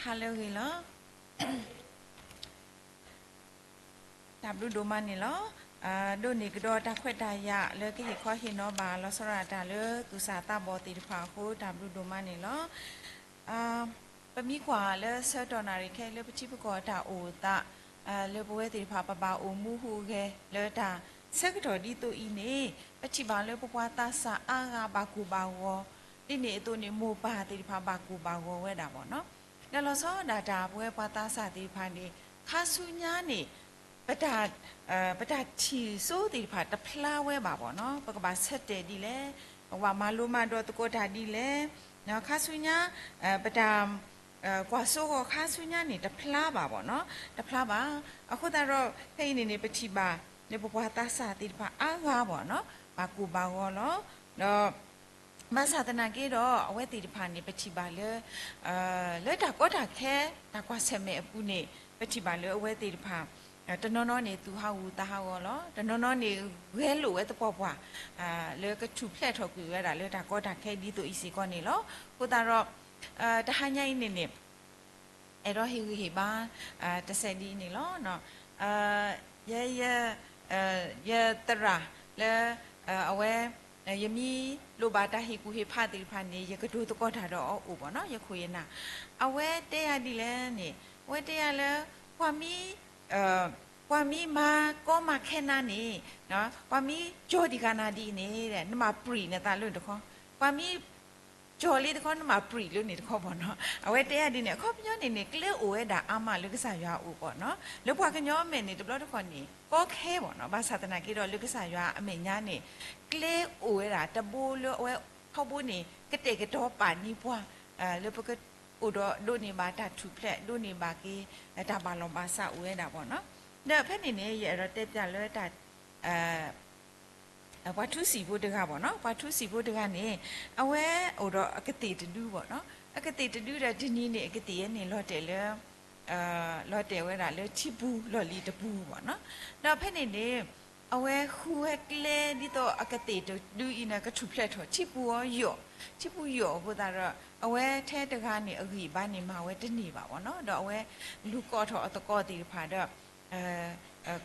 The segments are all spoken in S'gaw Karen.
ဟါလၢအဂ့ၤလီၤ. တၢ်ဘျုးဒိၣ်မးန့ၣ်လီၤ. ဒိးန့ၢ်ကဒီးတၢ်ခွဲးတၢ်ယာ်လၢကဟ့ၣ်ခီဟ့ၣ်နီၤဘၣ်လီၤဆီဒၣ်တၢ်လၢသူၣ်စၢ်သးဘီၣ်သ့ၣ်တဖၣ်အဃိ တၢ်ဘျုးဒိၣ်မးန့ၣ်လီၤ. ပမ့ၢ်ကွၢ်လၢဆၢကတီၢ်နၣ်ရံၣ်ခဲအံၤလၢပထံပကီၢ်တၢ်အိၣ်သး လၢပဝဲသ့ၣ်တဖၣ်ပဘၣ်အိၣ်မူဟူးဂဲၤလၢတၢ်ဆၢကတီၢ်ဒ်သိးအံၤန့ၣ် ပထံၣ်ဘၣ်လၢပပှၤသးစၢ်အါဂၤဘၣ်ကိၢ်ဘၣ်ဂီၤ ဒ်န့ၣ်အသိးန့ၣ် မိၢ်ပၢ်သ့ၣ်တဖၣ်ဘၣ်ကိၢ်ဘၣ်ဂီၤဝဲဒၣ်ဘၣ်နီၤ. ဒီးလီၤဆီဒၣ်တၢ်ပဝဲပှၤသးစၢ်သ့ၣ်တဖၣ်န့ၣ် ခါဆူညါန့ၣ် ပတၢ် ပတၢ်ထံၣ်စိသ့ၣ်တဖၣ်တဖျါဝဲဘၣ်ဘၣ်နီၤ. ပကဘၣ်ဆၢတဲာ်ဒ်လဲၣ်, ပကဘၣ်မၤလိမၤဒိးသကိးတၢ်ဒ်လဲၣ်, ခါဆူညါ ပတၢ် ကွၢ်စိဃီၤခါဆူညါန့ၣ် တဖျါဘၣ်ဘၣ်နီၤ, တဖျါဘၣ်. အဃိသတးဒီး ဖဲအံၤန့ၣ်န့ၣ် ပထံၣ်ဘၣ်လၢပပှၤသးစၢ်သ့ၣ်တဖၣ်အါဂၤဘၣ်နီၤ ဘၣ်ကိၢ်ဘၣ်ဂီၤလီၤ. ဒီး ဘၣ်ဆၣ်သနာ်က့ဒီး အဝဲသ့ၣ်တဖၣ်န့ၣ် ပထံၣ်ဘၣ်လၢ လၢတၢ်ကီတၢ်ခဲ တၢ်ကွၢ်ဆၢၣ်မဲာ်အပူၤန့ၣ် ပထံၣ်ဘၣ်လၢအဝဲသ့ၣ်တဖၣ် တနီၤနီၤန့ၣ် သူၣ်ဟးဂူာ်သးဟးဂီၤလီၤ. တနီၤနီၤန့ၣ် ဂဲၤလိာ်ဝဲသပှၢ်ပှၢ် လၢကထူၣ်ဖျဲးထီၣ်ကွံာ်ဝဲဒၣ်လၢတၢ်ကီတၢ်ခဲဒ်သိးအံၤစ့ၢ်ကီးန့ၣ်လီၤ. အဃိသတးဒီး တဟါညါအံၤန့ၣ်န့ၣ် အဲၣ်ဒိးဟ့ၣ်ဂံၢ်ဟ့ၣ်ဘါ တစဲးဒ်အံၤန့ၣ်လီၤ. ယဲ ယဲ ယသရၣ်လၢ အဝဲ ယမ့ၢ်လိၣ်ဘၣ်တၢ်ဟ့ၣ်ကူၣ်ဟ့ၣ်ဖးသ့ၣ်တဖၣ်န့ၣ် ယကတိၤသကိးတၢ်ဒီးအီၤအိၣ်ဘၣ်နီၤ, ယခိၣ်ယနၢ်. အဝဲတဲယၤဒ်လဲၣ်န့ၣ် အဝဲတဲယၤလၢ ပှၤမ့ၢ် ပှၤမ့ၢ်မၤကီမၤခဲနၤန့ၣ် ပှၤမ့ၢ်ကၠီတံၢ်ဃာ်နၤဒ်အံၤန့ၣ် နမၤပြံးနသးလၢန့ၣ်တခီ, ပှၤမ့ၢ် ကၠီလံတခီ နမၤပြံးလၢန့ၣ်တခီဘၣ်နီၤ. အဝဲတဲယၤဒ်န့ၣ် အခီပညီန့ၣ်န့ၣ် ကျဲအိၣ်ဝဲဒၣ်အါမးလၢကစၢ်ယွၤအအိၣ်ဘၣ်နီၤ. လၢပှၤကညီအမဲာ်န့ၣ် တဘျီတခီၣ်န့ၣ် ကီခဲဘၣ်နီၤ. ဘၣ်ဆၣ်သနာ်က့ဒီး လၢကစၢ်ယွၤအမဲာ်ညါန့ၣ် ကျဲအိၣ်ဝဲဒၣ်တဘိလၢအဝဲထီဘိန့ၣ် ကတဲာ်ကတီၤပာ်န့ၢ်ပှၤ လၢပကအိၣ်ဒီးဒိးန့ၢ်ဘၣ်တၢ်ထူၣ်ဖျဲး ဒိးန့ၢ်ဘၣ်က့ၤ တၢ်ဘၣ်လီၤဘၣ်စးအိၣ်ဝဲဒၣ်ဘၣ်နီၤ. ဒီးဖဲန့ၣ်န့ၣ် ယအဲၣ်ဒိးတဲပျးလၢတၢ် ပှၤထူစံာ်ဖိတဂၤဘၣ်နီၤ, ပှၤထူစံာ်ဖိတဂၤန့ၣ် အဝဲအိၣ်ဒီးအကသ့ၣ်တဒုဘၣ်နီၤ. အကသ့ၣ်တဒုဒီးတနံၤန့ၣ် အကသ့ၣ်အံၤန့ၣ် လီၤတဲာ်လၢ လီၤတဲာ်ဝဲဒၣ်လၢထံပူၤလီၢ်လံၤတပူၤဘၣ်နီၤ. ဒီးဖဲန့ၣ်န့ၣ် အဝဲဃုဝဲကျဲဒ်သိးအကသ့ၣ်တဒုအံၤန့ၣ် ကထူၣ်ဖျဲးထီၣ် ထံပူၤအီၤယိာ်, ထံပူၤယိာ်အဃိသတးဒီး အဝဲထဲတဂၤန့ၣ် အဂံၢ်အဘါန့ၣ် မၤဝဲတန့ၢ်ဘၣ်ဘၣ်နီၤ. ဒီးအဝဲလူၤကိးထီၣ်အသကိးသ့ၣ်တဖၣ်ဒီး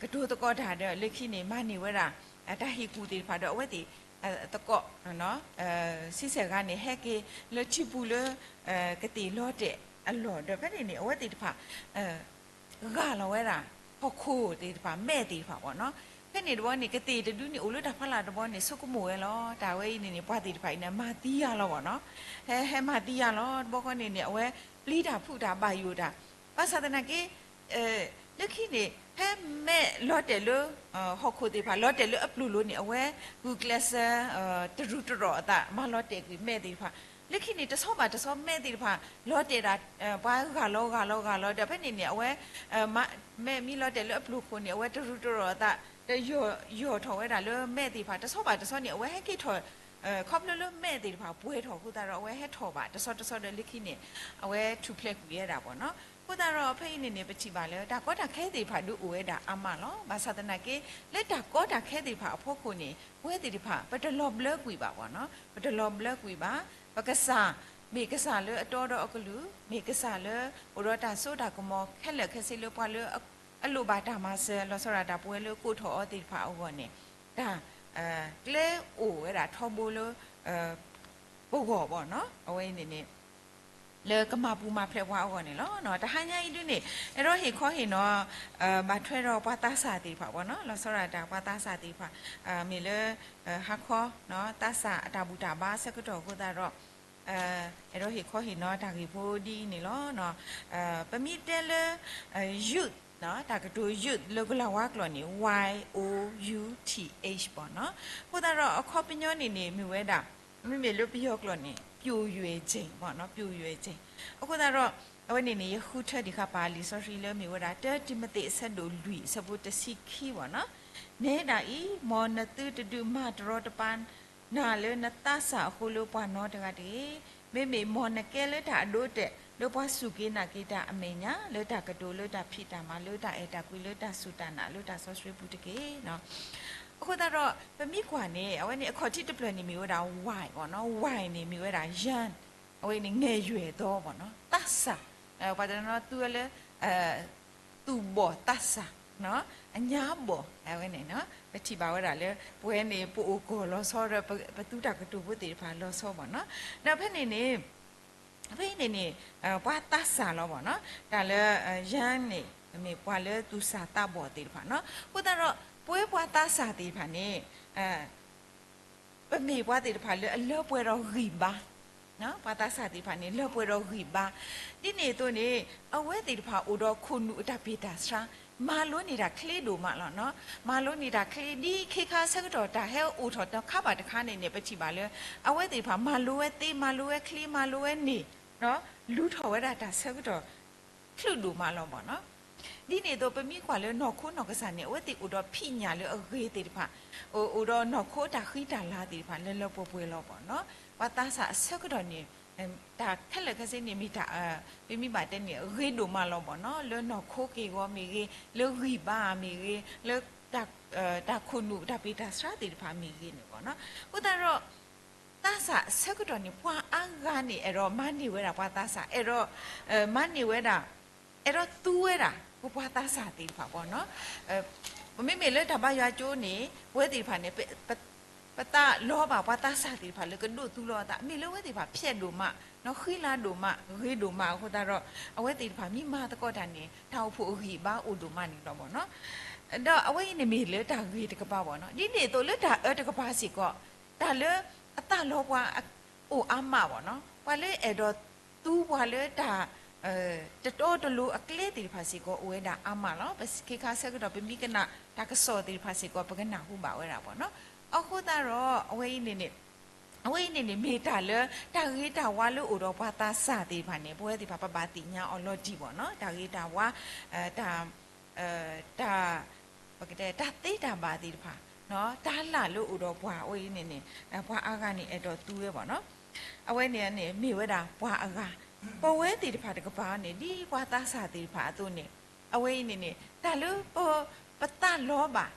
ကတိၤသကိးတၢ်ဒီး လၢခံန့ၣ် မၤန့ၢ်ဝဲဒၣ် တၢ်ဟ့ၣ်ကူၣ်သ့ၣ်တဖၣ်ဒီး အဝဲသ့ၣ် သကိး ဆံဆဲၣ်ဂၤန့ၣ် ဟဲက့ၤလၢထံပူၤလၢ ကသ့ၣ်လီၤတဲာ်အလီၢ်ဒီး ဖဲန့ၣ်န့ၣ် အဝဲသ့ၣ်တဖၣ် ဂၢ်လီၤဝဲဒၣ် ဟီၣ်ခိၣ်သ့ၣ်တဖၣ် မဲးသ့ၣ်တဖၣ်ဘၣ်နီၤ. ဖဲန့ၣ်တဘျီန့ၣ် ကသ့ၣ်တဒုန့ၣ် အိၣ်လၢတၢ်ဖီလာ်တဘျီန့ၣ် ဆိကမိၣ်ဝဲလီၤ. တၢ်ဝဲအံၤန့ၣ်န့ၣ် ပှၤသ့ၣ်တဖၣ်အံၤန့ၣ် မၤသံယၤလီၤဘၣ်နီၤ. ဟဲ ဟဲမၤသံယၤလီၤ တဘျီဃီန့ၣ်န့ၣ် အဝဲပျံၤတၢ်ဖုးတၢ်ဘၣ်ယိၣ်တၢ် ဘၣ်ဆၣ်သနာ်က့ လၢခံန့ၣ် ဖဲမဲးလီၤတဲာ်လၢ ဟီၣ်ခိၣ်သ့ၣ်တဖၣ် လီၤတဲာ်လၢအပျိၢ်လိၤန့ၣ် အဝဲဂုာ်ကျဲးစၢး တရူးတရီၣ်အသး မၤလီၤတဲာ်ကွံာ်မဲးသ့ၣ်တဖၣ်. လၢခံန့ၣ် တဆီဘၣ်တဆီမဲးသ့ၣ်တဖၣ် လီၤတဲာ်ဒၣ် ပှၤဂၢ်လီၤဂၢ်လီၤဂၢ်လီၤဒီး ဖဲန့ၣ်န့ၣ် အဝဲ မဲးမ့ၢ်လီၤတဲာ်လၢအပျိၢ်ခိၣ်န့ၣ် အဝဲတရူးတရီၣ်အသး ဒီးယီၢ်ထီၣ်ဝဲဒၣ်လၢမဲးသ့ၣ်တဖၣ် တဆီဘၣ်တဆီန့ၣ် အဝဲဟဲက့ၤထီၣ် ခီဖျိလၢမဲးသ့ၣ်တဖၣ်ပှဲၤထီၣ်အဃိသတးဒီး အဝဲဟဲထီၣ်ဘၣ်တဆီတဆီဒီး လၢခံန့ၣ် အဝဲထူၣ်ဖျဲးကွံာ်ဝဲဒၣ်ဘၣ်နီၤ. အဃိသတးဒီး ဖဲအံၤန့ၣ်န့ၣ် ပထံၣ်ဘၣ်လၢတၢ်ကီတၢ်ခဲသ့ၣ်တဖၣ်ဒုးအိၣ်ဝဲဒၣ်အါမးလီၤ. ဘၣ်ဆၣ်သနာ်က့ လၢတၢ်ကီတၢ်ခဲသ့ၣ်တဖၣ်အဖီခိၣ်န့ၣ် ပဝဲသ့ၣ်တဖၣ် ပတလီၤဘျၢကွံာ်ဘၣ်ဘၣ်နီၤ, ပတလီၤဘျၢကွံာ်ဘၣ်. ပကစၢ် မ့ၢ်ကစၢ်လၢအတီဒီးအကလုၢ်, မ့ၢ်ကစၢ်လၢအိၣ်ဒီးတၢ်စိတၢ်ကမီၤခဲလၢာ်ခဲဆ့လၢပှၤလၢ အလိၣ်ဘၣ်တၢ်မၤစၢၤ လီၤဆီဒၣ်တၢ်ပဝဲလၢကိးထီၣ်အီၤသ့ၣ်တဖၣ်အဂီၢ်န့ၣ် တၢ် ကျဲအိၣ်ဝဲဒၣ်ထီဘိလၢ ပဂီၢ်ဘၣ်နီၤ, အဝဲအံၤန့ၣ်န့ၣ် လၢကမၤပူၤမၤဖျဲးပှၤအဂီၢ်န့ၣ်လီၤ. တဟါညါအံၤဒုန့ၣ် အဲၣ်ဒိးဟ့ၣ်ခီဟ့ၣ်နီၤ ဘၣ်ထွဲဒီးပှၤသးစၢ်သ့ၣ်တဖၣ်ဘၣ်နီၤ, လီၤဆီဒၣ်တၢ်ပှၤသးစၢ်သ့ၣ်တဖၣ် မ့ၢ်လၢ ဟါခီ သးစၢ်အတၢ်ဘူၣ်တၢ်ဘါဆၢကတီၢ်အဃိသတးဒီး အဲၣ်ဒိးဟ့ၣ်ခီဟ့ၣ်နီၤတၢ်ဂ့ၢ်ဖိဒ်အံၤန့ၣ်လီၤ. ပမ့ၢ်တဲလၢ youth တၢ်ကတိၤ youth လၢကလၤဝါကျိာ်န့ၣ် Y O U T H ဘၣ်နီၤ. အဃိသတးဒီးအခီပညီန့ၣ်န့ၣ် မ့ၢ်ဝဲဒၣ် မ့မ့ၢ်လၢပယီၤကျိာ်န့ၣ် ပျို့ယွင်းခြင်း ဘၣ်နီၤ, ပျို့ယွင်းခြင်း. အဃိသတးဒီး အဝဲန့ၣ်န့ၣ် ယဃုထၢဒံးဃာ်ပာ်လံာ်စီဆှံလၢမ့ၢ်ဝဲဒၣ် တၢတိၤမသ့း အဆၢဒိၣ်လွံၢ် အဆၢဖိတဆံခံဘၣ်နီၤ. နဲဒၣ်အံၤ မ်နသုတဒုးမၤတရီတပါ နၤလၢနသးစၢ်အဃိလၢပှၤနီတဂၤတဂ့ၤ. မ့မ့ၢ်မ်နကဲလၢတၢ်အဒိအတဲာ် လၢပှၤစူၢ်က့ၤနာ်က့ၤတၢ်အမဲာ်ညါ လၢတၢ်ကတိၤ လၢတၢ်ဖံးတၢ်မၤ လၢတၢ်အဲၣ်တၢ်ကွံ လၢတၢ်စူၢ်တၢ်နာ် လၢတၢ်စီဆှံပူၤတက့ၢ်. အဃိသတးဒီး ပမ့ၢ်ကွၢ်န့ၣ် အဝဲန့ၣ်အခီၣ်ထံးတဖျၢၣ်န့ၣ်မ့ၢ်ဝဲဒၣ် Y ဘၣ်နီၤ, Y န့ၣ်မ့ၢ်ဝဲဒၣ် young, အဝဲန့ၣ် ငယ်ရွယ်သော ဘၣ်နီၤ, သးစၢ် ပှၤတနီၤနီၤသူဝဲလၢ သူၣ်ဘီၣ်သးစၢ်, အညါဘီၣ်ဝဲန့ၣ်, ပထံၣ်ဘၣ်ဝဲဒၣ်လၢ ပဝဲန့ၣ် ပအိၣ်ကီၢ်လီၤဆီဒီး ပသူတၢ်ကတိၤဖိသ့ၣ်တဖၣ်လီၤဆီဘၣ်နီၤ. ဒီးဖဲန့ၣ်န့ၣ် ဖဲအံၤန့ၣ်န့ၣ် ပှၤသးစၢ်လီၤဘၣ်နီၤ. တၢ်လၢ ယၤန့ၣ် မ့ၢ်ပှၤလၢသူၣ်စၢ်သးဘီၣ်သ့ၣ်တဖၣ်နီၤ. အဃိသတးဒီး ပဝဲပှၤသးစၢ်သ့ၣ်တဖၣ်န့ၣ် ပမ့ၢ်ပှၤသ့ၣ်တဖၣ်လၢအလၢပှဲၤဒီးဂံၢ်ဘါ, ပှၤသးစၢ်သ့ၣ်တဖၣ်န့ၣ် လၢပှဲၤဒီးဂံၢ်ဘါ, ဒ်န့ၣ်အသိးန့ၣ် အဝဲသ့ၣ်တဖၣ်အိၣ်ဒီးခိၣ်နူာ်အတၢ်ပ့ၢ်တၢ်ဆှါ, မၤလိန့ၢ်တၢ်ချ့ဒိၣ်မးလီၤနီၤ. မၤလိန့ၢ်တၢ်ချ့ ဒ်ခ့ခါဆၢကတီၢ်တၢ်ဟဲအိၣ်ထီၣ်တခါဘၣ်တခါန့ၣ်န့ၣ် ပထံၣ်ဘၣ်လၢ အဝဲသ့ၣ်တဖၣ်မၤလိဝဲသ့ မၤလိဝဲချ့ မၤလိဝဲန့ၣ် လူၤထီၣ်ဝဲဒၣ်တၢ်ဆၢကတီၢ် ချုးဒိၣ်မးလီၤဘၣ်နီၤ. ဒ်န့ၣ်အသိး ပမ့ၢ်ကွၢ်လၢနီၢ်ခိနီၢ်ကစၢ်န့ၣ် အဝဲသ့ၣ်အိၣ်ဒီးဖံးညၣ်လၢအဂ့ၤသ့ၣ်တဖၣ်, အိၣ်ဒီးနီၢ်ခိတၢ်ဃံတၢ်လၤသ့ၣ်တဖၣ် လၢလၢပှဲၤပှဲၤလီၤဘၣ်နီၤ. ပှၤသးစၢ်အဆၢကတီၢ်န့ၣ် တၢ်ခဲလၢာ်ခဲဆ့န့ၣ်မ့ၢ်တၢ် ပမ့ၢ်ဘၣ်တဲန့ၣ် အဂ့ၤဒိၣ်မးလီၤဘၣ်နီၤ. လၢနီၢ်ခိက့ၢ်ဂီၤမ့ၢ်ဂ့ၤ, လၢဂံၢ်ဘါမ့ၢ်ဂ့ၤ, လၢ တၢ်ခိၣ်နူာ်တၢ်ပ့ၢ်တၢ်ဆှါသ့ၣ်တဖၣ်မ့ၢ်ဂ့ၤန့ၣ်ဘၣ်နီၤ. အဃိသတးဒီး သးစၢ်အဆၢကတီၢ်န့ၣ် ပှၤအါဂၤန့ၣ် အဲၣ်ဒိးမၤန့ၢ်ဝဲဒၣ်ပှၤသးစၢ်, အဲၣ်ဒိး မၤန့ၢ်ဝဲဒၣ်, အဲၣ်ဒိးသူဝဲဒၣ် ပပှၤသးစၢ်သ့ၣ်တဖၣ်ဘၣ်နီၤ. ပမ့မ့ၢ်လၢတၢ်ဘါယွၤကၠိန့ၣ် ပဝဲသ့ၣ်တဖၣ်န့ၣ် ပသးလီဘၣ်ပှၤသးစၢ်သ့ၣ်တဖၣ်လၢကဒိးသူလီၤအသး, မ့ၢ်လၢအဝဲသ့ၣ်တဖၣ်ဖျဲးဒိၣ်မး, ဃံလၤဒိၣ်မး, ဂ့ၤဒိၣ်မးအဃိသတးဒီး အဝဲသ့ၣ်တဖၣ်မ့ၢ်မၤသကိးတၢ်န့ၣ် တၢ်အိၣ်ဖှိၣ်အဂံၢ်အဘါအိၣ်ဒိၣ်မးန့ၣ်လီၤဘၣ်နီၤ. ဒီးအဝဲအံၤန့ၣ်မ့ၢ်လၢတၢ်ဂ့ၤတကပၤဘၣ်နီၤ. ဒ်န့ၣ်အသိးလၢတၢ်အၢတကပၤစ့ၢ်ကီး, တၢ်လၢအသးလီပှၤအိၣ်အါမးဘၣ်နီၤ. ပှၤလၢအဲၣ်ဒိးသူပှၤလၢတၢ် တတီတလိၤအကျဲသ့ၣ်တဖၣ်စ့ၢ်ကီးအိၣ်ဝဲဒၣ်အါမးလီၤ. ပခ့ခါဆၢကတီၢ် ပမ့ၢ်ကနၣ်တၢ်ကစီၣ်သ့ၣ်တဖၣ်စ့ၢ်ကီး ပကနၢ်ဟူဘၣ်ဝဲဒၣ်ဘၣ်နီၤ. အဃိသတးဒီး အဝဲအံၤန့ၣ်န့ၣ် အဝဲအံၤန့ၣ်န့ၣ် မ့ၢ်တၢ်လၢတၢ်ဂ့ၤတၢ်ဝါလၢအိၣ်ဒီးပှၤသးစၢ်သ့ၣ်တဖၣ်န့ၣ် ပဝဲသ့ၣ်တဖၣ်ပဘၣ်သ့ၣ်ညါအီၤလီၤတံၢ်ဘၣ်နီၤ. တၢ်ဂ့ၤတၢ်ဝါ, တၢ် တၢ် ပကတဲ တၢ်သ့တၢ်ဘၣ်သ့ၣ်တဖၣ်, တၢ်လၢ်လၢအိၣ်ဒီးပှၤအဝဲအံၤန့ၣ်န့ၣ် ပှၤအါဂၤန့ၣ်အဲၣ်ဒိးသူဝဲဘၣ်နီၤ. အဝဲန့ၣ်န့ၣ် မ့ၢ်ဝဲဒၣ်ပှၤအဂၤ, ပဝဲသ့ၣ်တဖၣ်တကပၤန့ၣ် ဒ်ပှၤသးစၢ်သ့ၣ်တဖၣ်အသိးန့ၣ် အဝဲအံၤန့ၣ်န့ၣ် တၢ်လၢပ ပသးလီဘၣ်,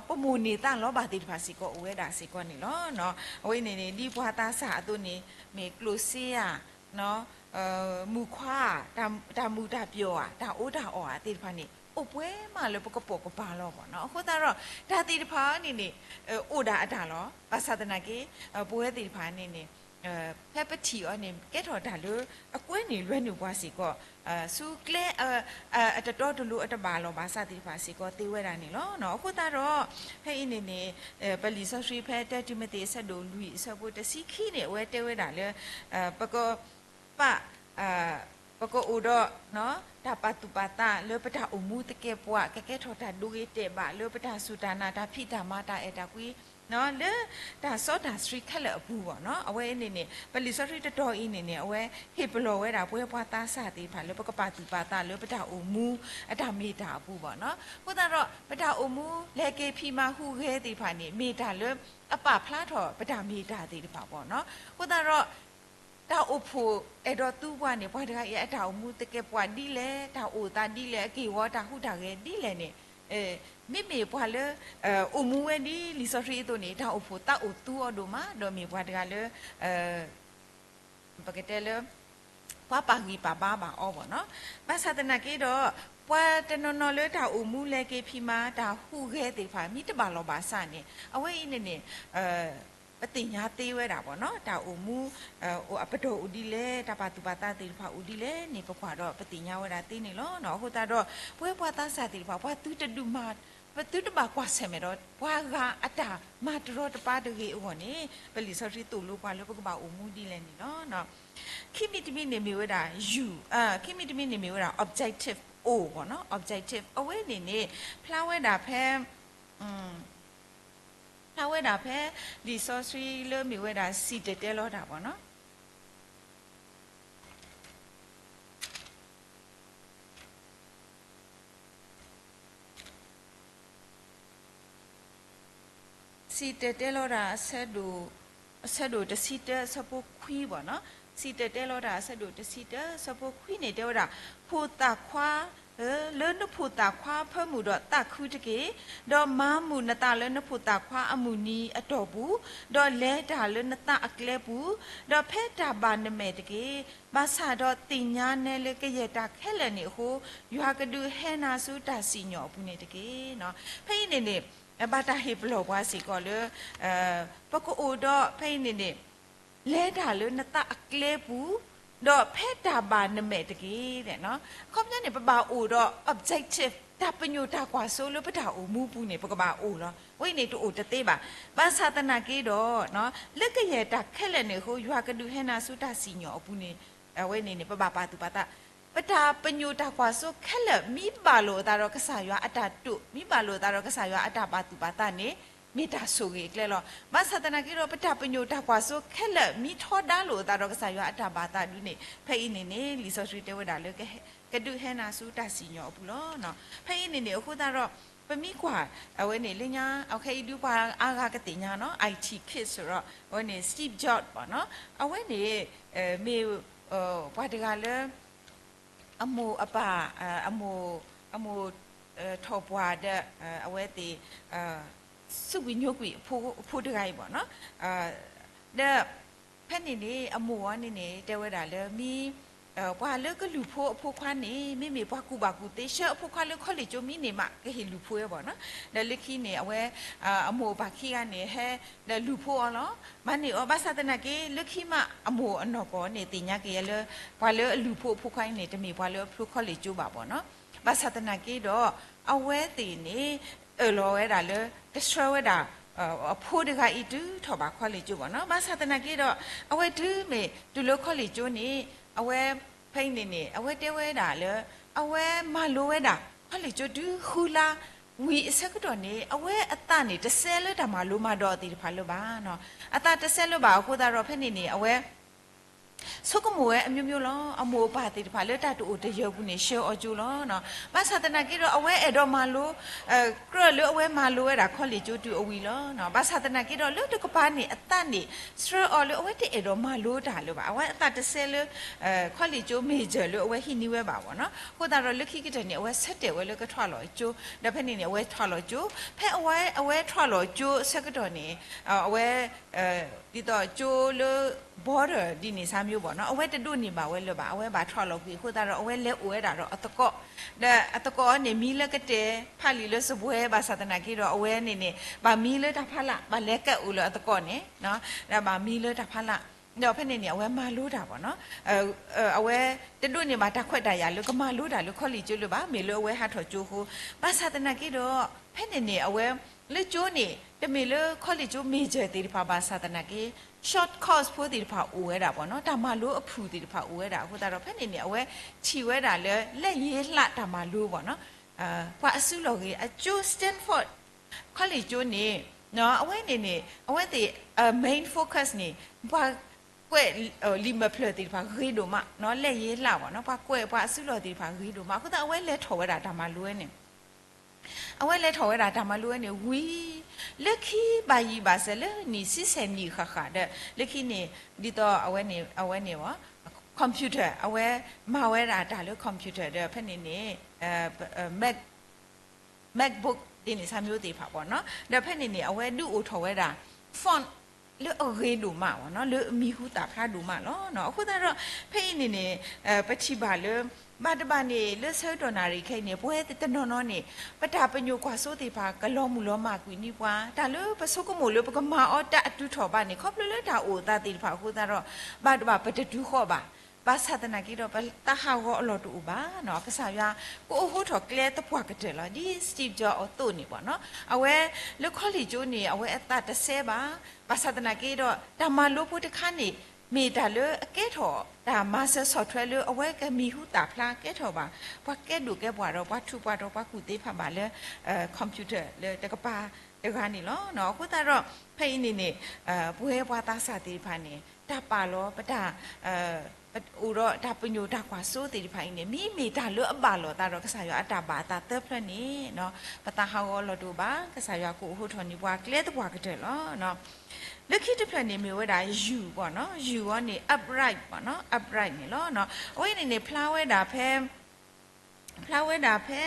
ပမိၣ်န့ၢ်သးလီဘၣ်သ့ၣ်တဖၣ်စ့ၢ်ကီးအိၣ်ဝဲဒၣ်စ့ၢ်ကီးန့ၣ်လီၤ. အဝဲအံၤန့ၣ်န့ၣ် ဒ်ပှၤသးစၢ်အသိးန့ၣ် မ့ၢ်ကျိၣ်စ့ဧါ, မုၣ်ခွါဧါ, တၢ်မုာ်တၢ်ပျီၢ်ဧါ, တၢ်အီၣ်တၢ်အီဧါသ့ၣ်တဖၣ်န့ၣ် အိၣ်ပှဲၤမးလၢပကပိာ်ကပၤလီၤဘၣ်နီၤ. အဃိသတးဒီး တၢ်သ့ၣ်တဖၣ်န့ၣ်န့ၣ် အိၣ်ဒၣ်အတၢ်လီၤ. ဘၣ်ဆၣ်သနာ်က့ ပဝဲသ့ၣ်တဖၣ်န့ၣ်န့ၣ် ဖဲပထံၣ်အီၤန့ၣ် ကဲထီၣ်တၢ်လၢအကွဲန့ၣ်လွဲနုာ်ပှၤစ့ၢ်ကီး, ဆူကျဲ အတတီတလိၤအတဘၣ်လီၤဘၣ်စးသ့ၣ်တဖၣ်စ့ၢ်ကီးသ့ဝဲဒၣ်န့ၣ်လီၤ. အဃိသတးဒီး ဖဲအံၤန့ၣ်န့ၣ် ပလံာ်စီဆှံဖဲတၢတံၤမသ့းအဆၢဒိၣ်လွံၢ်အဆၢဖိတဆံခံန့ၣ် အဝဲတဲဝဲဒၣ်လၢ ပက ပ ပကအိၣ်ဒီး တၢ်ပာ်သူၣ်ပာ်သးလၢပတၢ်အိၣ်မူသကဲးပဝး ကကဲထီၣ်တၢ်ဒိဂ့ၤတဲာ်ဘၣ်လၢပတၢ်စူၢ်တၢ်နာ် တၢ်ဖံးတၢ်မၤ တၢ်အဲၣ်တၢ်ကွံ လၢတၢ်စီတၢ်ဆှံခဲလၢာ်အပူၤဘၣ်နီၤ. အဝဲန့ၣ်န့ၣ် ပလံာ်စီဆှံတတီၤအံၤန့ၣ်န့ၣ် အဝဲဟ့ၣ်ပလီၢ်ဝဲဒၣ်ပဝဲပှၤသးစၢ်သ့ၣ်တဖၣ်လၢပကပာ်သူၣ်ပာ်သးလၢပတၢ်အိၣ်မူအတၢ်မ့ၢ်တၢ်အပူၤဘၣ်နီၤ. အဃိသတးဒီး ပတၢ်အိၣ်မူလဲၤက့ၤဖံးမၤဟူးဂဲၤသ့ၣ်တဖၣ်န့ၣ် မ့ၢ်တၢ်လၢအပာ်ဖျါထီၣ်ပတၢ်မ့ၢ်တၢ်သ့ၣ်တဖၣ်ဘၣ်နီၤ. အဃိသတးဒီး တၢ်အိၣ်ဖှိၣ်အဲၣ်ဒိးသူပှၤန့ၣ် ပှၤတဂၤအံၤအတၢ်အိၣ်မူသကဲးပဝးဒ်လဲၣ်, တၢ်အိၣ်သးဒ်လဲၣ်, အက့ၢ်အဂီၤတၢ်ဟူးတၢ်ဂဲၤဒ်လဲၣ်န့ၣ် မ့မ့ၢ်ပှၤလၢ အိၣ်မူဝဲဒ်လံာ်စီဆှံအသိးန့ၣ် တၢ်အိၣ်ဖှိၣ်သးအိၣ်သူအီၤဒိၣ်မး ဒီးမ့ၢ်ပှၤတဂၤလၢ ပကတဲလၢ ပှၤပာ်ဂံၢ်ပာ်ဘါဘၣ်အီၤဘၣ်နီၤ. ဘၣ်ဆၣ်သနာ်က့ဒီး ပှၤတနီၤနီၤလၢတၢ်အိၣ်မူလဲၤက့ၤဖံးမၤ တၢ်ဟူးဂဲၤသ့ၣ်တဖၣ် မ့ၢ်တဘၣ်လီၤဘၣ်စးန့ၣ် အဝဲအံၤန့ၣ်န့ၣ် ပသ့ၣ်ညါသ့ဝဲဒၣ်ဘၣ်နီၤ. တၢ်အိၣ်မူ အပတီၢ်အိၣ်ဒ်လဲၣ်, တၢ်ပာ်သူၣ်ပာ်သးသ့ၣ်တဖၣ်အိၣ်ဒ်လဲၣ်န့ၣ် ပကွၢ်ဒီးပသ့ၣ်ညါဝဲဒၣ်သ့န့ၣ်လီၤ. အဃိသတးဒီး ပဝဲပှၤသးစၢ်သ့ၣ်တဖၣ် ပှၤသုတဒုးမၤ ပသုတဘၣ်ကွၢ်ဆၢၣ်မဲာ်ဒီး ပှၤဂၤအတၢ်မၤတရီတပါတဂ့ၤအဂီၢ်န့ၣ် ပလံာ်စီဆှံသိၣ်လိပှၤလၢပကဘၣ်အိၣ်မူဒ်လဲၣ်န့ၣ်လီၤ. ခံမံၤတမံၤန့ၣ်မ့ၢ်ဝဲဒၣ် ယူၢ်, ခံမံၤတမံၤန့ၣ်မ့ၢ်ဝဲဒၣ် objective O ဘၣ်နီၤ. Objective အဝဲန့ၣ်န့ၣ် ဖျါဝဲဒၣ်ဖဲ ဖျါဝဲဒၣ်ဖဲ လံာ်စီဆှံလၢမ့ၢ်ဝဲဒၣ် စံၣ်တဲၤတဲလီၤတၢ်ဘၣ်နီၤ. စံၣ်တဲၤတဲလီၤတၢ် အဆၢဒိၣ်တဆံတၢ အဆၢဖိခွံဘၣ်နီၤ. စံၣ်တဲၤတဲလီၤတၢ် အဆၢဒိၣ်တဆံတၢ အဆၢဖိခွံန့ၣ် တဲဝဲဒၣ် ဖိသၣ်ခွါ လၢနဖိသၣ်ခွါအဖၢမုၢ်ဒီးသးခုတက့ၢ်. ဒီးမၤမုာ်နသးလၢနဖိသၣ်ခွါအမုၢ်နံၤအတီၢ်ပူၤ, ဒီးလဲၤတၢ်လၢနသးအကျဲပူၤ, ဒီးဖဲတၢ်ဘၣ်နမဲာ်တက့ၢ်. ဘၣ်ဆၣ်ဒီးသ့ၣ်ညါနဲလၢကယဲၢ်တၢ်ခဲလၢာ်န့ၣ်အဃိ, ယွၤကဒုးဟဲနၤဆူတၢ်စံၣ်ညီၣ်အပူၤန့ၣ်တက့ၢ်. ဖဲအံၤန့ၣ်န့ၣ် ဘၣ်တၢ်ဟ့ၣ်ပလီၢ်ပှၤစ့ၢ်ကီးလၢ ပကအိၣ်ဒီးဖဲအံၤန့ၣ်န့ၣ် လဲၤတၢ်လၢနသးအကျဲပူၤ, ဒီးဖဲတၢ်ဘၣ်နမဲာ်တက့ၢ်. အခီပညီန့ၣ် ပဘၣ်အိၣ်ဒီး objective တၢ်ပညိၣ်တၢ်ကွၢ်စိလၢပတၢ်အိၣ်မူပူၤန့ၣ် ပကဘၣ်အိၣ်လီၤ. အဝဲအံၤန့ၣ်တအိၣ်တသ့ဘၣ်. ဘၣ်ဆၣ်သနာ်က့ဒီး လၢကယဲၢ်တၢ်ခဲလၢာ်န့ၣ်အဃိ ယွၤကဒုးဟဲနၤဆူတၢ်စံၣ်ညီၣ်အပူၤန့ၣ် အဝဲန့ၣ်န့ၣ် ပဘၣ်ပာ်သူၣ်ပာ်သး ပတၢ်ပညိၣ်တၢ်ကွၢ်စိခဲလၢာ် မ့ၢ်ဘၣ်လိာ်အသးဒီးကစၢ်ယွၤအတၢ်တိာ်, မ့ၢ်ဘၣ်လိာ်အသးဒီးကစၢ်ယွၤအတၢ်ပာ်သူၣ်ပာ်သးန့ၣ် မ့ၢ်တၢ်ဆိၣ်ဂ့ၤအကျဲလီၤ. ဘၣ်ဆၣ်သနာ်က့ဒီး ပတၢ်ပညိၣ်တၢ်ကွၢ်စိခဲလၢာ် မ့ၢ်ထီဒါလိာ်အသးဒီးကစၢ်ယွၤအတၢ်ဘၣ်သးဒုန့ၣ် ဖဲအံၤန့ၣ်န့ၣ် လံာ်စီဆှံတဲဝဲဒၣ်လၢ ကဒုးဟဲနၤဆူတၢ်စံၣ်ညီၣ်အပူၤလီၤ. ဖဲအံၤန့ၣ်န့ၣ် အဃိသတးဒီး ပမ့ၢ်ကွၢ် အဝဲန့ၣ်လၢညါ အခဲအံၤဒုးပှၤအါဂၤကသ့ၣ်ညါနီၤ I T kids ဒီး အဝဲန့ၣ် Steve Jobs ဘၣ်နီၤ အဝဲန့ၣ် မ့ၢ် ပှၤတဂၤလၢ အမိၢ်အပၢ် အမိၢ် အမိၢ် ထီၣ်ပှၢ်ဒီး အဝဲသ့ၣ် စူးကွံာ်ညိကွံာ်အဖိတဂၤအံၤဘၣ်နီၤ ဒီး ဖဲန့ၣ်န့ၣ် အမိၢ်အီၤန့ၣ်န့ၣ် တဲဝဲဒၣ်လၢမ့ၢ် ပှၤလၢကလုၢ်ဖိအဖိခွါန့ၣ် မ့မ့ၢ်ပှၤကူၣ်ဘၣ်ကူၣ်သ့ ဆှၢအဖိခွါလၢခီလ့ၣ်ကၠိမ့ၢ်န့ၢ်မး ကဟ့ၣ်လုၢ်ဖိဝဲဘၣ်နီၤ ဒီးလၢခံန့ၣ် အဝဲ အမိၢ်အပၢ်ခံဂၤန့ၣ် ဟဲ ဒီးလုၢ်ဖိအီၤလီၤ. မၤန့ၢ်အီၤ ဘၣ်ဆၣ်သနာ်က့ လၢခံမးအမိၢ်အနီၢ်ကီၢ်န့ၣ် သ့ၣ်ညါက့ၤလၢ ပှၤလၢအလုၢ်ဖိအဖိခွါအံၤန့ၣ် တမ့ၢ်ပှၤလၢအဖျိခီလ့ၣ်ကၠိဘၣ်ဘၣ်နီၤ ဘၣ်ဆၣ်သနာ်က့ဒီး အဝဲသ့ၣ်န့ၣ် အၢၣ်လီၤဝဲဒၣ်လၢ ကဆှၢဝဲဒၣ် အဖိတဂၤအံၤတုၤထီၣ်ဘၣ်ခီလ့ၣ်ကၠိဘၣ်နီၤ ဘၣ်ဆၣ်သနာ်က့ဒီး အဝဲတုၤမ့ၢ်တုၤလၢခီလ့ၣ်ကၠိန့ၣ် အဝဲ ဖဲအံၤန့ၣ်န့ၣ် အဝဲတဲဝဲဒၣ်လၢ အဝဲမၤလိဝဲဒၣ် ခီလ့ၣ်ကၠိတုၤဃုလါ ဝံၤအဆၢကတီၢ်န့ၣ် အဝဲအသးန့ၣ် တစဲလၢတၢ်မၤလိမၤဒိးသ့ၣ်တဖၣ်လၢၤဘၣ်နီၤ အသးတစဲလၢၤဘၣ်အဃိသတးဒီး ဖဲန့ၣ်န့ၣ် အဝဲ ဆိကမိၣ်ဝဲအမျိုးမျိုးလီၤ. အမိၢ်အပၢ်သ့ၣ်တဖၣ်လၢတၢ်တအိၣ်တယၢၤပူၤန့ၣ် ဆှၢအီၤကၠိလီၤ. ဘၣ်ဆၣ်သနာ်က့ဒီး အဝဲအဲၣ်ဒိးမၤလိ ကြၢးလၢအဝဲမၤလိဝဲဒၣ်ခီလ့ၣ်ကၠိတုၤအဝံၤလီၤ. ဘၣ်ဆၣ်သနာ်က့ဒီး လၢတကပၤန့ၣ် အသးန့ၣ် ဆှၢအီၤလၢအဝဲတအဲၣ်ဒိးမၤလိတၢ်လၢၤဘၣ်. အဝဲအသးတစဲလၢ ခီလ့ၣ်ကၠိ major လၢအဝဲဟံးန့ၢ်ဝဲဘၣ်ဘၣ်နီၤ. အဃိသတးဒီးလၢခံကတၢၢ်န့ၣ် အဝဲဆၢတဲာ်ဝဲလၢကထွးလီၤကၠိ, ဒီးဖဲန့ၣ်န့ၣ် အဝဲထွးလီၤကၠိ, ဖဲအဝဲ အဝဲထွးလီၤကၠိအဆၢကတီၢ်န့ၣ် အဝဲ ဒ်သိးကၠိလၢ border ဒ်န့ၣ်စၢ်မ့ၢ်ဘၣ်နီၤ, အဝဲတဒိးန့ၢ်ဘၣ်ဝဲလၢၤဘၣ်, အဝဲဘၣ်ထွးလီၤကွံာ်အဃိသတးဒီး အဝဲလဲၤအိၣ်ဝဲဒၣ်ဒီးအသကိး, ဒီးအသကိးန့ၣ် မံလၢကတဲာ်ဖးလံာ်လၢစပွဲဘၣ်ဆၣ်သနာ်က့ဒီး အဝဲန့ၣ်န့ၣ် ဘၣ်မံလၢတၢ်ဖးလၢ်, ဘၣ်လဲၤကဲအိၣ်လၢအသကိးန့ၣ်, ဒီးဘၣ်မံလၢတၢ်ဖးလၢ်, ဒီးဖဲန့ၣ်န့ၣ် အဝဲမၤလိတၢ်ဘၣ်နီၤ အဝဲတဒိးန့ၢ်ဘၣ်တၢ်ခွဲးတၢ်ယာ်လၢကမၤလိတၢ်လၢခီလ့ၣ်ကၠိလၢၤဘၣ်, မ့ၢ်လၢအဝဲဟးထီၣ်ကၠိအဃိ, ဘၣ်ဆၣ်သနာ်က့ဒီး ဖဲန့ၣ်န့ၣ် အဝဲ လၢကၠိန့ၣ် တမ့ၢ်လၢခီလ့ၣ်ကၠိ major သ့ၣ်တဖၣ်ဘၣ်ဆၣ်သနာ်က့ short course ဖိသ့ၣ်တဖၣ်အိၣ်ဝဲဒၣ်ဘၣ်နီၤ, တၢ်မၤလိအဖုၣ်သ့ၣ်တဖၣ်အိၣ်ဝဲဒၣ်အဃိသတးဒီး ဖဲန့ၣ်န့ၣ် အဝဲထံၣ်ဝဲဒၣ်လၢ လၢယ့လးတၢ်မၤလိဘၣ်နီၤ, ပှၤအစုလီၢ်ဂ့ၤ အကၠိ Stanford ခီလ့ၣ်ကၠိန့ၣ် အဝဲန့ၣ်န့ၣ် အဝဲသ့ၣ် main focus န့ၣ် ပှၤကွဲးလံာ်မဲာ်ဖျၢၣ်သ့ၣ်တဖၣ်ဂ့ၤဒိၣ်မး, လၢယ့လးဘၣ်နီၤ, ပှၤကွဲးပှၤအစုလီၢ်သ့ၣ်တဖၣ်ဂ့ၤဒိၣ်မး, အဃိသတးအဝဲလဲၤထီၣ်ဝဲဒၣ်တၢ်မၤလိဝဲန့ၣ် အဝဲလဲၤထီၣ်ဝဲဒၣ်တၢ်မၤလိဝဲန့ၣ်ဝံၤ လၢခံဘၣ်ယံာ်ဘၣ်စဲးလၢနံၣ်ဆံဆဲးနံၣ်ဃၣ်ဃၣ်ဒီး လၢခံန့ၣ် ဒ်သိးအဝဲန့ၣ် အဝဲန့ၣ် computer အဝဲမၤဝဲဒၣ်တၢ်လၢ computer ဒီးဖဲန့ၣ်န့ၣ် Mac MacBook ဒ်န့ၣ် ဆၢမံၤသ့ၣ်တဖၣ်ဘၣ်နီၤ, ဒီးဖဲန့ၣ်န့ၣ် အဝဲဒုးအိၣ်ထီၣ်ဝဲဒၣ် font လၢအဂ့ၤဒိၣ်မးဘၣ်နီၤ, လၢအမံၤဟူသၣ်ဖျါဒိၣ်မးလီၤ. အဃိသတးဒီး ဖဲအံၤန့ၣ်န့ၣ် ပထံၣ်ဘၣ်လၢ ဘၣ်တဘၣ်န့ၣ် လၢဆၢကတီၢ်နၣ်ရံၣ်ခဲအံၤန့ၣ် ပဝဲတနီၤနီၤန့ၣ် ပတၢ်ပညိၣ်ကွၢ်စိသ့ၣ်တဖၣ် ကလီၤမုၢ်လီၤမၢ်ကွံာ်န့ၢ်ပှၤ, တၢ်လၢပဆိကမိၣ်လၢပကမၤအီၤတၢ်အတုၤထီၣ်ဘၣ်န့ၣ် ခီဖျိလၢတၢ်အိၣ်အသးသ့ၣ်တဖၣ်အဃိသတးဒီး ဘၣ်တဘၣ်ပတတုၤဃီၤဘၣ်. ဘၣ်ဆၣ်သနာ်က့ဒီး ပသးဟးဂီၤအလီၢ်တအိၣ်ဘၣ်နီၤ, ကစၢ်ယွၤကအိးဟိထီၣ်ကျဲသပှၢ်ကတၢၢ်လီၤ. ဒ် Steve Jobs အသိးန့ၣ်ဘၣ်နီၤ, အဝဲလၢခီလ့ၣ်ကၠိန့ၣ် အဝဲအသးတစဲဘၣ်. ဘၣ်ဆၣ်သနာ်က့ဒီး တၢ်မၤလိဖိတခါန့ၣ် မ့ၢ်တၢ်လၢအကဲထီၣ် တၢ်မၤစၢၤဆီၣ်ထွဲလၢအဝဲကမံၤဟူသၣ်ဖျါကဲထီၣ်ဘၣ် ပှၤကဲဒိၣ်ကဲပှၢ်ဒီး ပှၤထူးပှၤတီၤ ပှၤကူၣ်သ့ဖးဘၣ်လၢ computer လၢတကပၤတဂၤန့ၣ်လီၤ. အဃိသတးဒီး ဖဲအံၤန့ၣ်န့ၣ် ပဝဲပှၤသးစၢ်သ့ၣ်တဖၣ်န့ၣ် တၢ်ပာ်လီၤ ပတၢ် ပအိၣ်ဒီးတၢ်ပညိၣ်တၢ်ကွၢ်စိသ့ၣ်တဖၣ်အံၤန့ၣ် မ့မ့ၢ်တၢ်လၢအဘၣ်လိာ်သးဒီးကစၢ်ယွၤအတၢ်ဘၣ်အသးသၢဖျၢၣ်န့ၣ် ပသးဟးဂီၤအလီၢ်တအိၣ်ဘၣ်, ကစၢ်ယွၤကအိးဟိထီၣ်န့ၢ်ပှၤကျဲသပှၢ်ကတၢၢ်လီၤ. လၢခံတဖျၢၣ်န့ၣ်မ့ၢ်ဝဲဒၣ် U ဘၣ်နီၤ, U အီၤန့ၣ် upright ဘၣ်နီၤ, upright န့ၣ်လီၤ. အဝဲန့ၣ်န့ၣ် ဖျါဝဲဒၣ်ဖဲ ဖျါဝဲဒၣ်ဖဲ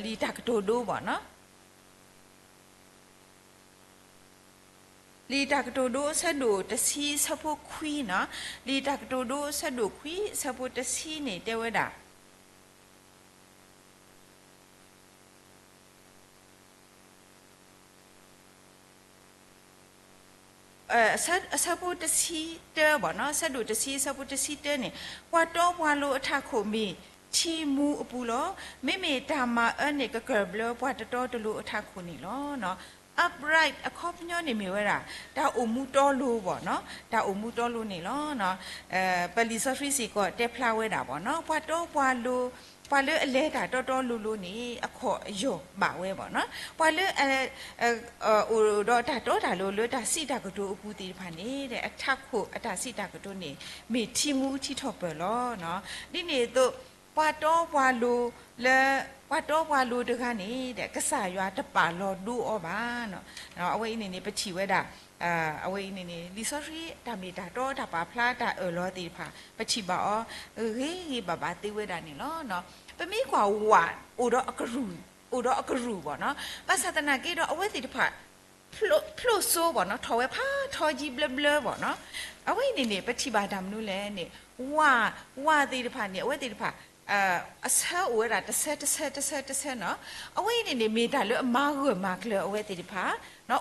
လံာ်တၢ်ကတိၤဒိဘၣ်နီၤ, လံာ်တၢ်ကတိၤဒိအဆၢဒိၣ်တဆံအဆၢဖိခွံနီၤ, လံာ်တၢ်ကတိၤဒိအဆၢဒိၣ်ခွံအဆၢဖိတဆံန့ၣ်တဲဝဲဒၣ် အဆၢဖိတဆံတၢဘၣ်နီၤ, အဆၢဒိၣ်တဆံအဆၢဖိတဆံတၢန့ၣ်, ပှၤတီပှၤလိၤအထးခိၣ်မ့ၢ်ထံမူအပူၤလီၤ. မ့မ့ၢ်တၢ်မၤအၢန့ၣ်ကကၢၢ်ဘျၢပှၤတတီတလိၤအထးခိၣ်န့ၣ်လီၤ. Upright အခီပညီန့ၣ်မ့ၢ်ဝဲဒၣ် တၢ်အိၣ်မူတီလိၤဘၣ်နီၤ, တၢ်အိၣ်မူတီလိၤန့ၣ်လီၤ. ပလံာ်စီဆှံစ့ၢ်ကီးတဲဖျါဝဲဒၣ်ဘၣ်နီၤ, ပှၤတီပှၤလိၤ ပှၤလၢအလဲၤတၢ်တီတီလိၤလိၤန့ၣ် အခီၣ်ယီၢ်ဘၣ်ဝဲဘၣ်နီၤ, ပှၤလၢ အိၣ်ဒီးတၢ်တီတၢ်လိၤလၢတၢ်စံးတၢ်ကတိၤအပူၤသ့ၣ်တဖၣ်န့ၣ် အထးခိၣ်အတၢ်စံးတၢ်ကတိၤန့ၣ် မ့ၢ်ထံမူထံထီၣ်ပၢၢ်လီၤ. ဒ်န့ၣ်အသိး ပှၤတီပှၤလိၤလၢ ပှၤတီပှၤလိၤတဂၤန့ၣ် ကစၢ်ယွၤတပာ်လီၤဒိအီၤဘၣ်. အဝဲအံၤန့ၣ်န့ၣ် ပထံၣ်ဝဲဒၣ် အဝဲအံၤန့ၣ်န့ၣ် လံာ်စီဆှံတၢ်မ့ၢ်တၢ်တီတၢ်ပာ်ဖျါတၢ်အၢၣ်လီၤသ့ၣ်တဖၣ် ပထံၣ်ဘၣ်အီၤ ဂ့ၤဂ့ၤဘၣ်ဘၣ်သ့ဝဲဒၣ်န့ၣ်လီၤ. ပမ့ၢ်ကွၢ်ဝး အိၣ်ဒီးအကရူၢ်, အိၣ်ဒီးအကရူၢ်ဘၣ်နီၤ, ဘၣ်ဆၣ်သနာ်က့ဒီး အဝဲသ့ၣ်တဖၣ် ဖျိၣ်စိဘၣ်နီၤ, ထီၣ်ဝဲဖးထီကံဘျၢဘျၢဘၣ်နီၤ. အဝဲအံၤန့ၣ်န့ၣ် ပထံၣ်ဘၣ်တၢ်မနုၤလဲၣ်န့ၣ် ဝး, ဝးသ့ၣ်တဖၣ်န့ၣ် အဝဲသ့ၣ်တဖၣ် အဆၢအိၣ်ဝဲဒၣ်တဆၢတဆၢတဆၢတဆၢနီၤ. အဝဲအံၤန့ၣ်န့ၣ် မ့ၢ်တၢ်လၢအမၤဂၢၢ်မၤကျၢၤအဝဲသ့ၣ်တဖၣ်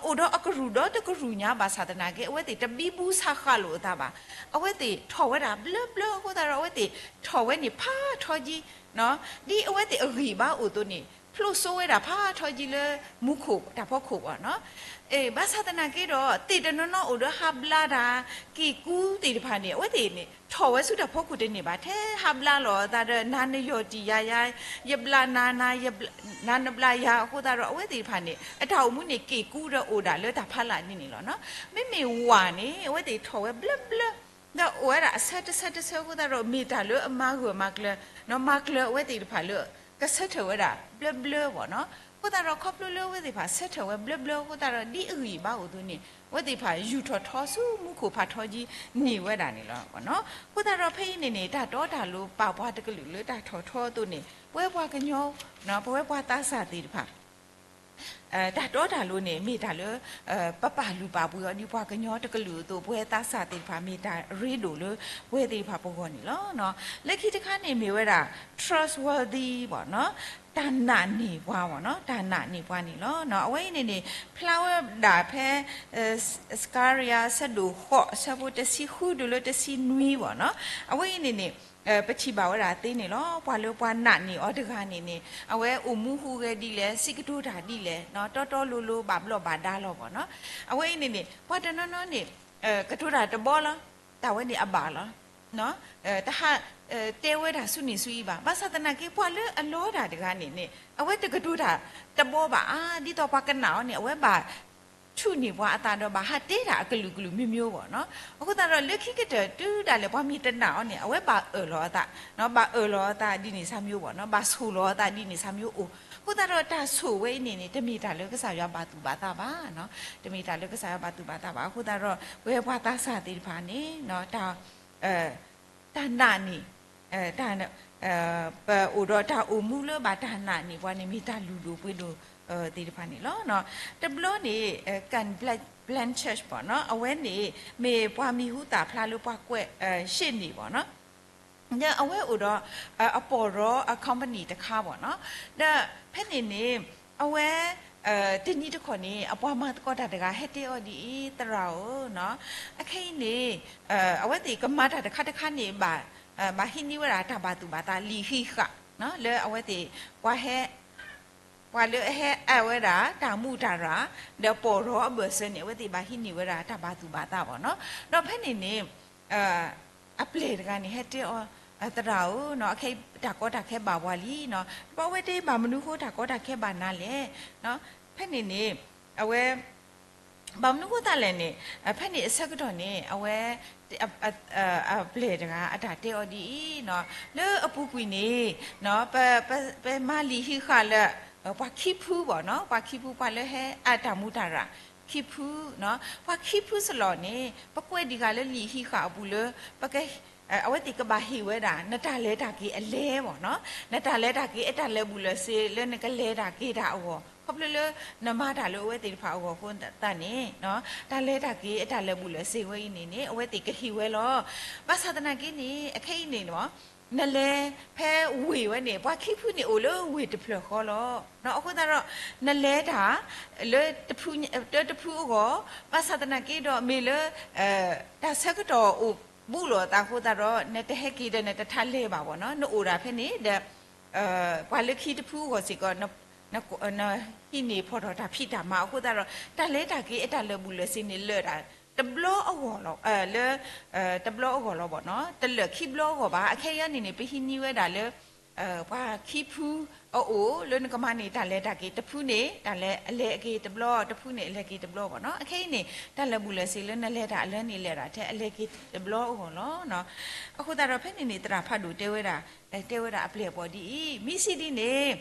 အိၣ်ဒီးအကရူၢ်ဒီတကရူၢ်ညါဘၣ်ဆၣ်သနာ်က့ အဝဲသ့ၣ်တဘံဘူဆးဃာ်လိာ်အသးဘၣ်. အဝဲသ့ၣ်ထီၣ်ဝဲဒၣ်ဘျၢဘျၢအဃိသတးဒီး အဝဲသ့ၣ်ထီၣ်ဝဲန့ၣ်ဖးထီကံ ဒ်အဝဲသ့ၣ်အဂံၢ်ဘါအိၣ်အသိးန့ၣ် ဖျိၣ်စိဝဲဒၣ်ဖးထီကံလၢမူခိၣ်တၢ်ဖီခိၣ်ဘၣ်နီၤ. ဘၣ်ဆၣ်သနာ်က့ဒီး သ့ၣ်တနီၤနီၤအိၣ်ဒီးဟးဘျါတၢ် က့ၣ်ကူသ့ၣ်တဖၣ်န့ၣ် အဝဲသ့ၣ်န့ၣ် ထီၣ်ဝဲဆူတၢ်ဖီခိၣ်တန့ၢ်ဘၣ် ထဲဟးဘျါလီၤအသးဒီး နၤနယီၢ်တံၢ်ယၤယၤ, ယဘျါနၤနၤ, နၤနဘျါယၤအဃိသတးဒီး အဝဲသ့ၣ်တဖၣ်န့ၣ် အတၢ်အိၣ်မူန့ၣ် က့ၣ်ကူဒီးအိၣ်ဒၣ်လၢတၢ်ဖးလၢ်ဒ်န့ၣ်လီၤနီၤ. မ့မ့ၢ်ဝးန့ၣ် အဝဲသ့ၣ်ထီၣ်ဝဲဘျၢဘျၢ ဒီးအိၣ်ဝဲဒၣ်အဆၢတဆၢတဆၢအဃိသတးဒီး မ့ၢ်တၢ်လၢအမၤဂၢၢ်မၤကျၢၤ, မၤကျၢၤအဝဲသ့ၣ်တဖၣ်လၢ ကဆၢထၢၣ်ဝဲဒၣ်ဘျၢဘျၢဘၣ်နီၤ. အဃိသတးဒီးခီဖျိလၢအဝဲသ့ၣ်တဖၣ်ဆၢထၢၣ်ဝဲဘျၢဘျၢအဃိသတးဒီး ဒ်အဂံၢ်အဘါအိၣ်အသိးန့ၣ် အဝဲသ့ၣ်တဖၣ်ယူာ်ထီၣ်ထီဆူမူခိၣ်ဖးထီကံန့ၢ်ဝဲဒၣ်န့ၣ်လီၤ. အဃိသတးဒီးဖဲအံၤန့ၣ်န့ၣ် တၢ်တီတၢ်လိၤပာ်ပှၤတကလုာ်လၢတၢ်ထီၣ်ထီအသိးန့ၣ် ပဝဲပှၤကညီ ပဝဲပှၤသးစၢ်သ့ၣ်တဖၣ် တၢ်တီတၢ်လိၤန့ၣ် မ့ၢ်တၢ်လၢ ပပာ်လုၢ်ပာ်ပှ့ၤအီၤဒ်ပှၤကညီတကလုာ်အသိး ပဝဲသးစၢ်သ့ၣ်တဖၣ် မ့ၢ်တၢ်ရ့ဒိၣ်လၢပဝဲသ့ၣ်တဖၣ်ပဂီၢ်န့ၣ်လီၤ. လၢခံတခါန့ၣ်မ့ၢ်ဝဲဒၣ် trustworthy ဘၣ်နီၤ, တၢ်နာ်န့ၢ်ပှၤဘၣ်နီၤ, တၢ်နာ်န့ၢ်ပှၤန့ၣ်လီၤ. အဝဲအံၤန့ၣ်န့ၣ် ဖျါဝဲဒၣ်ဖဲ စကၤရယၤ အဆၢဒိၣ်ဃိး အဆၢဖိတဆံဃုတုၤလၢတဆံနွံဘၣ်နီၤ. အဝဲအံၤန့ၣ်န့ၣ် ပထံၣ်ဘၣ်ဝဲဒၣ်သ့န့ၣ်လီၤ. ပှၤလၢပှၤနာ်န့ၢ်အီၤတဂၤန့ၣ်န့ၣ် အဝဲအိၣ်မူဟူးဂဲၤဒ်လဲၣ်, စံးကတိၤတၢ်ဒ်လဲၣ်, တီတီလိၤလိၤ ဘၣ်ဘျီၣ်ဘၣ်ဒါလီၤဘၣ်နီၤ. အဝဲအံၤန့ၣ်န့ၣ် ပှၤတနီၤနီၤန့ၣ် ကတိၤတၢ်တဘီလီၤ, တၢ်ဝဲန့ၣ်အဘၣ်လီၤ. တဟး တဲဝဲဒၣ်ဆူန့ၣ်ဆူအံၤဘၣ်. ဘၣ်ဆၣ်သနာ်က့ ပှၤလၢအလီတၢ်တဂၤန့ၣ်န့ၣ် အဝဲတကတိၤတၢ်တဘီဘၣ်ဧါ, ဒ်သိးပှၤကနာ်အီၤန့ၣ် အဝဲဘၣ် ဆူၣ်န့ၢ်ပှၤအသးဒီးဘၣ်ဟးတဲတၢ်အကလုာ်ကလုာ်မ့ၢ်မ့ၢ်ဘၣ်နီၤ. အဃိသတးဒီးလၢခံကတၢၢ်တုၤဒၣ်လဲာ်ပှၤမ့ၢ်တနာ်အီၤန့ၣ် အဝဲဘၣ်အၢၣ်လီၤအသး, ဘၣ်အၢၣ်လီၤအသးဒ်န့ၣ်ဆၢမ့ၢ်အိၣ်ဘၣ်နီၤ, ဘၣ်ဆိၣ်လီၤအသးဒ်န့ၣ်ဆၢမ့ၢ်အိၣ်. အဃိသတးဒီးတၢ်ဆိၣ်ဝဲအံၤန့ၣ်န့ၣ် တမ့ၢ်တၢ်လၢကစၢ်ယွၤဘၣ်သူၣ်ဘၣ်သးဘၣ်နီၤ, တမ့ၢ်တၢ်လၢကစၢ်ယွၤဘၣ်သူၣ်ဘၣ်သးဘၣ်. အဃိသတးဒီး ပဝဲပှၤသးစၢ်သ့ၣ်တဖၣ်န့ၣ် တၢ် တၢ်နာ်န့ၢ် ပအိၣ်ဒီးတၢ်အိၣ်မူလၢဘၣ်တၢ်နာ်န့ၢ်ပှၤန့ၣ် မ့ၢ်တၢ်လုၢ်ဒိၣ်ပှ့ၤဒိၣ်သ့ၣ်တဖၣ်န့ၣ်လီၤ. တဘျီန့ၣ် Ken Blanchard ဘၣ်နီၤ, အဝဲန့ၣ် မ့ၢ်ပှၤမံၤဟူသၣ်ဖျါလၢပှၤကွဲး ရှ့ၣ်န့ၣ်ဘၣ်နီၤ, ဒီးအဝဲအိၣ်ဒီး အပီၢ်ရီအ company တခါဘၣ်နီၤ, ဒီးဖဲန့ၣ်န့ၣ် အဝဲ တနံၤတခီန့ၣ် အပှၤမၤသကိးတၢ်တဂၤဟဲတဲအီၤဒ်အံၤ, သရၣ်ဧၢ, အခဲအံၤန့ၣ် အဝဲသ့ၣ်ကမၤတၢ်တခါတခါန့ၣ် ဘၣ်ဟံးန့ၢ်ဝဲဒၣ်တၢ်ဘၣ်သူၣ်ဘၣ်သးလံာ်ဟံးဃာ် လၢအဝဲသ့ၣ် ပှၤဟဲ ပှၤလၢအဟဲအါဝဲဒၣ်တၢ်မူးတၢ်ရၢ် ဒီးပီၢ်ရီအဘၢၣ်စၢၤန့ၣ် အဝဲသ့ၣ်ဘၣ်ဟံးန့ၢ်ဝဲဒၣ်တၢ်ဘၣ်သူၣ်ဘၣ်သးဘၣ်နီၤ. ဒီးဖဲန့ၣ်န့ၣ် အပျဲၢ်တဂၤန့ၣ် ဟဲတဲအီၤ, သရၣ်ဧၢ, အခဲအံၤတၢ်ကီတၢ်ခဲဘၣ်ပှၤလံနီၤ. ဒီးအဝဲတဲ ဘၣ်မနုၤဃိတၢ်ကီတၢ်ခဲဘၣ်နၤလဲၣ်. ဖဲန့ၣ်န့ၣ် အဝဲ ဘၣ်မနုၤဃိသးလဲၣ်န့ၣ် ဖဲန့ၣ်အဆၢကတီၢ်န့ၣ် အဝဲ အပျဲၢ်တဂၤ အတၢ်တဲအီၤဒ်အံၤ, လၢအပူၤကွံာ်န့ၣ် ပမၤလံာ်ဟံးဃာ်လၢ ပှၤခံဖုဘၣ်နီၤ, ပှၤခံဖုပှၤလၢဟဲအါတၢ်မူးတၢ်ရၢ် ခံဖု, ပှၤခံဖုစ့ၢ်ကီးန့ၣ် ပကွဲးဒံးဃာ်လၢလံာ်ဟံးဃာ်အပူၤလၢ ပက အဝဲသ့ၣ်ကဘၣ်ဟ့ၣ်ဝဲဒၣ် နတၢ်လဲၤတၢ်က့ၤအလဲဘၣ်နီၤ, နတၢ်လဲၤတၢ်က့ၤအတၢ်လၢာ်ဘူၣ်လၢာ်စ့ၤလၢနကလဲၤတၢ်က့ၤတၢ်အဂီၢ် ခီဖျိလၢနမၤတၢ်လၢအဝဲသ့ၣ်တဖၣ်အဂီၢ်အဃိသတးန့ၣ်, တၢ်လဲၤတၢ်က့ၤအတၢ်လၢာ်ဘူၣ်လၢာ်စ့ၤဝဲအံၤန့ၣ်န့ၣ် အဝဲသ့ၣ်ကဟ့ၣ်ဝဲလီၤ. ဘၣ်ဆၣ်သနာ်က့န့ၣ် အခဲအံၤန့ၣ် နလဲၤဖဲဝ့ၢ်ဝဲန့ၣ် ပှၤခံဖုန့ၣ် အိၣ်လၢဝ့ၢ်တဖျၢၣ်ဃီလီၤ. အဃိသတးဒီး နလဲၤတၢ် လၢတဖုအဂီၢ်, ဘၣ်ဆၣ်သနာ်က့ဒီး မ့ၢ်လၢ တၢ်ဆၢကတီၢ်အိၣ်ဘူးလိာ်အသးအဃိသတးဒီး နတဟဲက့ၤဒီးနတထးလဲၤဘၣ်ဘၣ်နီၤ, နအိၣ်ဒၣ်ဖဲန့ၣ်ဒီး ပှၤလၢခံတဖုအဂီၢ်စ့ၢ်ကီး နဟံးန့ၢ်ဖီၣ်ထီၣ်တၢ်ဖံးတၢ်မၤအဃိသတးဒီး တၢ်လဲၤတၢ်က့ၤအတၢ်လၢာ်ဘူၣ်လၢာ်စ့ၤန့ၣ် လၢာ်တၢ်တဘျီအဂီၢ်လီၤ, လၢ တဘျီအဂီၢ်လီၤဘၣ်နီၤ, တလၢာ်ခံဘျီအဂီၢ်ဘၣ်. အခဲအံၤန့ၣ်န့ၣ် ပဟံးန့ၢ်ဝဲဒၣ်လၢ ပှၤခံဖုအအိၣ်လၢနကမၤန့ၢ်တၢ်လဲၤတၢ်က့ၤ တဖုန့ၣ် တၢ်လဲၤအလဲၤအက့ၤတဘျီ, တဖုန့ၣ်အလဲၤက့ၤတဘျီဘၣ်နီၤ. အခဲအံၤန့ၣ် တၢ်လၢာ်ဘူၣ်လၢာ်စ့ၤလၢနလဲၤတၢ်အလၢန့ၣ် လဲၤဒၣ်ထဲအလဲၤက့ၤတဘျီအဂီၢ်လီၤ. အဃိသတးဒီးဖဲန့ၣ်န့ၣ် သရၣ်ဖးဒိၣ်တဲဝဲဒၣ်, တဲဝဲဒၣ်အပျဲၢ်အဘီၣ်ဒ်အံၤ, မ့ၢ်စံးဒ်န့ၣ်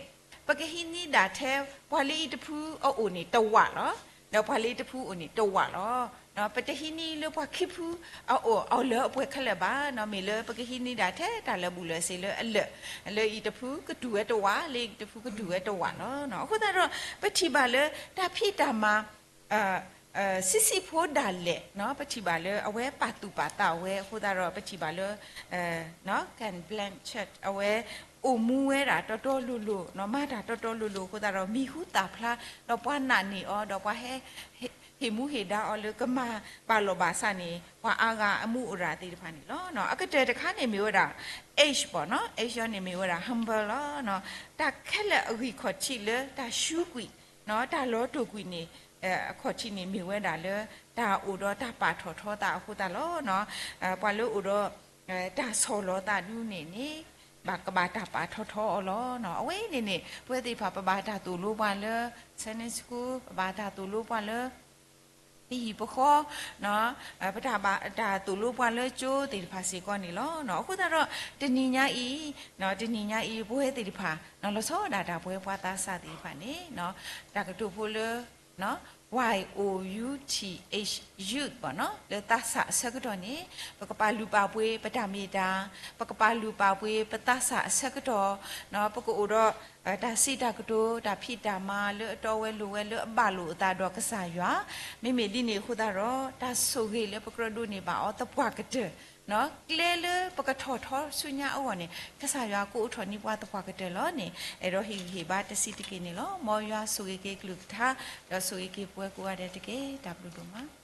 ပကဟံးန့ၢ်ဒၣ်ထဲ ပှၤလၢအံၤတဖုအအိၣ်န့ၣ်တဝာ်လီၤ, ဒီးပှၤလၢအံၤတဖုအအိၣ်န့ၣ်တဝာ်လီၤ. ပတဟံးန့ၢ်လၢပှၤခံဖုအအိၣ်အလၢအပှဲၤခဲလၢာ်ဘၣ်နီၤ, မ့ၢ်လၢပကဟံးန့ၢ်ဒၣ်ထဲတၢ်လၢာ်ဘူၣ်လၢာ်စ့ၤလၢအလၢာ်, လၢအံၤတဖုကတူၢ်ဝဲတဝာ်, လၢအံၤတဖုကတူၢ်ဝဲတဝာ်လီၤ. အဃိသတးဒီး ပထံၣ်ဘၣ်လၢတၢ်ဖံးတၢ်မၤ ဆံးဆံးဖိဒၣ်လဲာ်နီၤ, ပထံၣ်ဘၣ်လၢအဝဲပာ်သူၣ်ပာ်သးဝဲအဃိသတးဒီး ပထံၣ်ဘၣ်လၢ Cate Blanchett အဝဲအိၣ်မူဝဲဒၣ်တီတီလိၤလိၤနီၤ, မၤတၢ်တီတီလိၤလိၤအဃိသတးဒီး မံၤဟူသၣ်ဖျါ, ဒီးပှၤနာ်န့ၢ်အီၤ, ဒီးပှၤဟဲ ဟ့ၣ်မူဟ့ၣ်ဒါအီၤလၢကမၤဘၣ်လီၤဘၣ်စးန့ၣ် ပှၤအါဂၤအမူအရၣ်သ့ၣ်တဖၣ်န့ၣ်လီၤ. အကတၢၢ်တခါန့ၣ်မ့ၢ်ဝဲဒၣ် H ဘၣ်နီၤ, H အံၤန့ၣ်မ့ၢ်ဝဲဒၣ် humble လီၤ. တၢ်ခဲလၢာ်အဂံၢ်ခီၣ်ထံးလၢတၢ်ရှုံးကွံာ် တၢ်လီၤတိာ်ကွံာ်န့ၣ် အခီၣ်ထံးန့ၣ်မ့ၢ်ဝဲဒၣ်လၢ တၢ်အိၣ်ဒီးတၢ်ပာ်ထီၣ်ထီသးအဃိသတးလီၤ. ပှၤလၢအိၣ်ဒီး တၢ်ဆီၣ်လီၤသးဒ်န့ၣ်န့ၣ် ဘၣ်ကဘၣ်တၢ်ပာ်ထီၣ်ထီအီၤလီၤ. အဝဲန့ၣ်န့ၣ် ပဝဲသ့ၣ်တဖၣ် ပဘၣ်တၢ်သိၣ်လိပှၤလၢ Sunday School, ပဘၣ်တၢ်သိၣ်လိပှၤလၢ ပဟံၣ်ပဃီ, ပတၢ်ဘၣ်တၢ်သိၣ်လိပှၤလၢကၠိသ့ၣ်တဖၣ်စ့ၢ်ကီးန့ၣ်လီၤ. အဃိသတးဒီး တနံၤညါအံၤ, တနံၤညါအံၤ ပဝဲသ့ၣ်တဖၣ် လီၤဆီဒၣ်တၢ်ပဝဲပှၤသးစၢ်သ့ၣ်တဖၣ်န့ၣ် တၢ်ကတိၤဖိလၢ Y O U T H, youth ဘၣ်နီၤ, လၢသးစၢ်အဆၢကတီၢ်န့ၣ် ပကပာ်လုၢ်ပာ်ပှ့ၤပတၢ်မ့ၢ်တၢ်, ပကပာ်လုၢ်ပာ်ပှ့ၤပသးစၢ်အဆၢကတီၢ်, ပကအိၣ်ဒီး တၢ်စံးတၢ်ကတိၤ တၢ်ဖံးတၢ်မၤလၢအတီဝဲလိၤဝဲလၢအဘၣ်လိာ်အသးဒီးကစၢ်ယွၤ, မ့မ့ၢ်ဒ်န့ၣ်အဃိသတးဒီး တၢ်ဆိၣ်ဂ့ၤလၢပကြၢးဒိးန့ၢ်ဘၣ်အီၤသပှၢ်ကတၢၢ် ကျဲလၢပကထီၣ်ထီဆူညါအဂီၢ်န့ၣ် ကစၢ်ယွၤကအိးထီၣ်န့ၢ်ပှၤသပှၢ်ကတၢၢ်လီၤန့ၣ် အဲၣ်ဒိးဟ့ၣ်ဂံၢ်ဟ့ၣ်ဘါတဆံးတက့ၢ်န့ၣ်လီၤ. မ်ယွၤဆိၣ်ဂ့ၤက့ၤကလုၢ်ကထါ ဒီးဆိၣ်ဂ့ၤက့ၤပဝဲကိးဂၤဒဲးတက့ၢ်. တၢ်ဘျုးဒိၣ်မး.